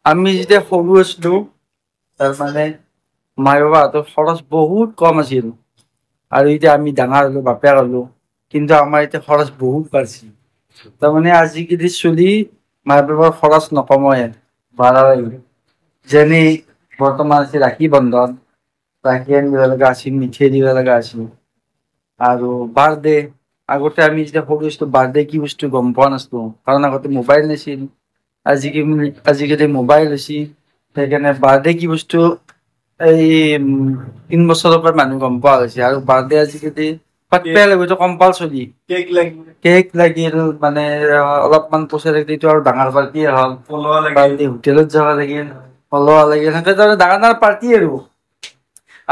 আমি যেতিয়া সৰু আছিলো তাৰমানে মাই বাবাহঁতৰ খৰচ বহুত কম আছিল, আৰু এতিয়া আমি ডাঙৰ হ'লো, বাপেক হ'লো, কিন্তু আমাৰ এতিয়া খৰচ বহুত বাঢ়িছে। তাৰমানে আজিকালি চলি মাই বাবাৰ খৰচ নকমে, বাঢ়া লাগিব। যেনে বৰ্তমান আছে ৰাখী বন্ধন, ৰাখী আনিব লগা আছিল, মিঠাই দিব লগা আছিল, আৰু বাৰ্থডে। আগতে আমি যেতিয়া সৰু আছিলো বাৰ্থডে কি বস্তু গম পোৱা নাছিলো, কাৰণ আগতে মোবাইল নাছিল। আজিকালি মোবাইল হৈছে, সেইকাৰণে বাৰ্থডে কি বস্তু এই 3 বছৰৰ পৰা মানুহ গম পোৱা হৈছে। আৰু বাৰ্থডে আজিকালি পাতবাই লাগিব, এইটো কম্পালচৰি। কেক লাগিল মানে অলপমান পইচা লাগিল, এইটো আৰু ডাঙৰ পাৰ্টিয়ে হ'ল, বাৰ্থডে হোটেলত যাব লাগিল, পলোৱা লাগিল, সেনেকে ডাঙৰ ডাঙৰ পাৰ্টি আৰু।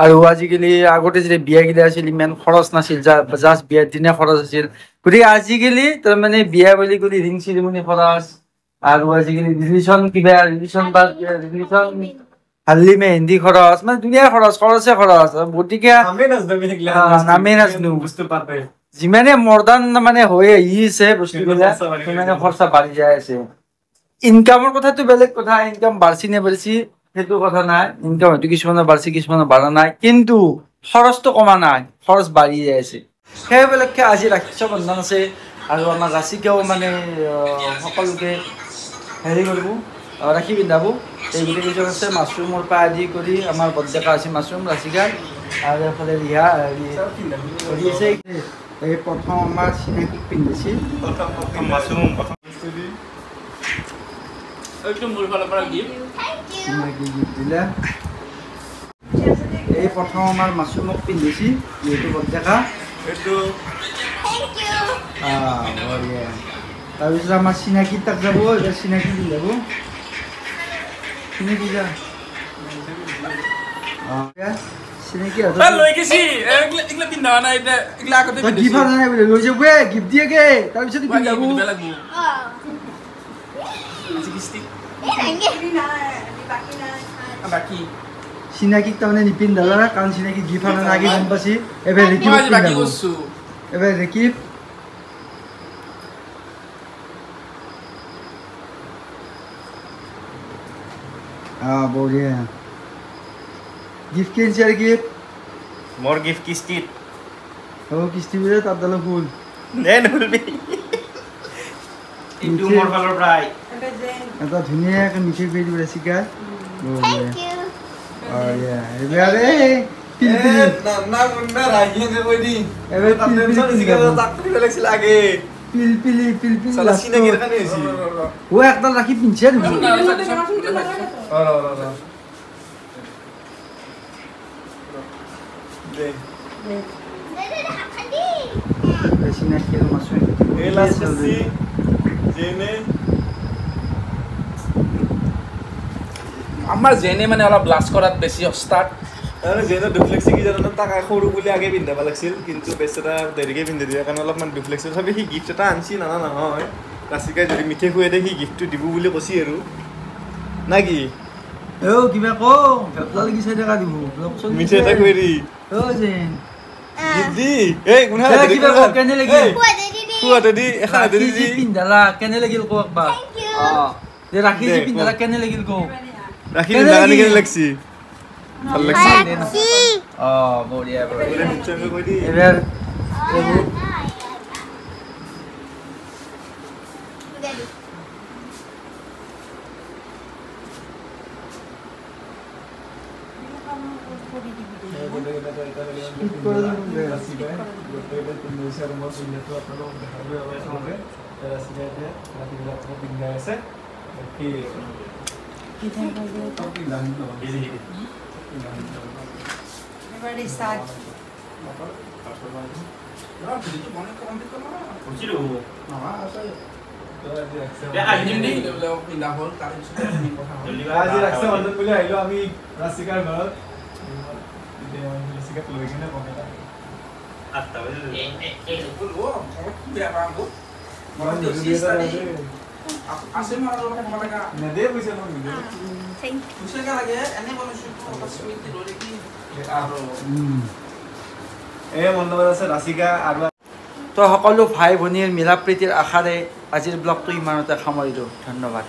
আৰু আজিকালি আগতে যেতিয়া বিয়া গিলা আছিল ইমান খৰচ নাছিল, জাষ্ট বিয়াৰ দিনা খৰচ আছিল। গতিকে আজিকালি তাৰমানে বিয়া বুলি ক'লে ৰিং চেৰিমনি খৰচ, আৰু আজিকালি ৰিলেশ্যন কিবা ৰিলেশ্যন বা ৰিলেশ্যন হাল্লি মেহেন্দি খৰচ, মানে ধুনীয়া খৰচ, খৰচে খৰচ। গতিকে নামেই নাজানো, যিমানে মডাৰ্ণ মানে হৈ আহি আছে বস্তুবিলাক সিমানে খৰচা বাঢ়ি যাই আছে। ইনকামৰ কথাটো বেলেগ কথা, ইনকাম বাঢ়ছি নে বাঢ়ছি সেইটো কথা নাই, ইনকাম হয়তো কিছুমানৰ বাঢ়ছি কিছুমানৰ বাঢ়া নাই, কিন্তু খৰচটো কমা নাই, খৰচ বাঢ়ি যাই আছে। সেই উপলক্ষে আজি ৰাখী বন্ধন আছে, আৰু আমাৰ ৰাশিকেও মানে সকলোকে হেৰি কৰিব, ৰাখি পিন্ধাব। এই গোটেইকেইজন আছে, মাছৰুমৰ পৰা আদি কৰি আমাৰ বৰডেকা আছে মাছৰুম ৰাশিকাৰ, আৰু এফালে ৰিহা হেৰি আছে। এই প্ৰথম আমাৰ চিনাকিক পিন্ধিছিল। চিনাকি গিফ্ট দিলে। এই প্ৰথম আমাৰ মাছৰুমক পিন্ধিছিল, যিহেতু বৰডেকা। তাৰপিছত আমাৰ চিনাকি তাক যাব, এইবাৰ চিনাকি পিন্ধাব। চিনাকি যা, চিনাকি লৈ যাব, গিফ্ট দিয়েগে তাৰপিছত পিন্ধাব। চিনাকিক তাৰমানে নিপিন্ধালা, কাৰণ চিনাকি গিফ্ট আনা নাই গম পাইছি। এবাৰ ৰেকিব পিন্ধাব, এবাৰ ৰেকিব। বঢ়িয়া গিফ্ট কিনছি। আৰু গিফ্ট মোৰ গিফ্ট কিস্তিত। অ কিস্তি বোলে তাত ডালো ফুল দে নুলবি। এইটো মোৰ ফালৰ পৰাই এটা ধুনীয়াকৈ মিঠাই খুৱাই দিব ৰাশিকা। বঢ়িয়া। এবাৰ এই পিলপিলি পিলপিলি পিলপিলি ও একডাল ৰাখি পিন্ধছে দেখোন। চিনাকি আৰু মাছুৱে আমাৰ জেনে মানে অলপ লাজ কৰাত বেছি অস্তাদ। জেনে দুখ লাগছে কি জানো, তাক সৰু বুলি আগে পিন্ধাব লাগছিল, কিন্তু বেচেৰা দেৰিকে পিন্ধি দিয়ে কাৰণে অলপমান দুখ লাগছে। তথাপি সি গিফ্ট এটা আনছি, নানা নহয়। ৰাশিকাই যদি মিঠাই খুৱাই দিয়ে সি গিফ্টটো দিব বুলি কৈছি আৰু না কি? অ কিবা ক ভেপলা লাগি চাই থকা দিব মিঠাই এটা খুৱাই দি। অ জেন গিফ্ট দি। এই কোনখান কিবা ক কেনে লাগিল? খুৱাতে দি এখন হাতে দি পিন্ধালা কেনে লাগিল ক একবাৰ। অ দে ৰাখি যি পিন্ধালা কেনে লাগিল ক। ৰাখি পিন্ধালা কেনে লাগছি? ভাল লাগছি। অ বঢ়িয়া বঢ়িয়া। এবাৰ আমি ৰাশিকাৰ ঘৰত লৈ কিনে তো সকলো ভাই ভনীৰ মিলা প্ৰীতিৰ আশাৰে আজিৰ ব্লগটো ইমানতে সামৰিলোঁ। ধন্যবাদ।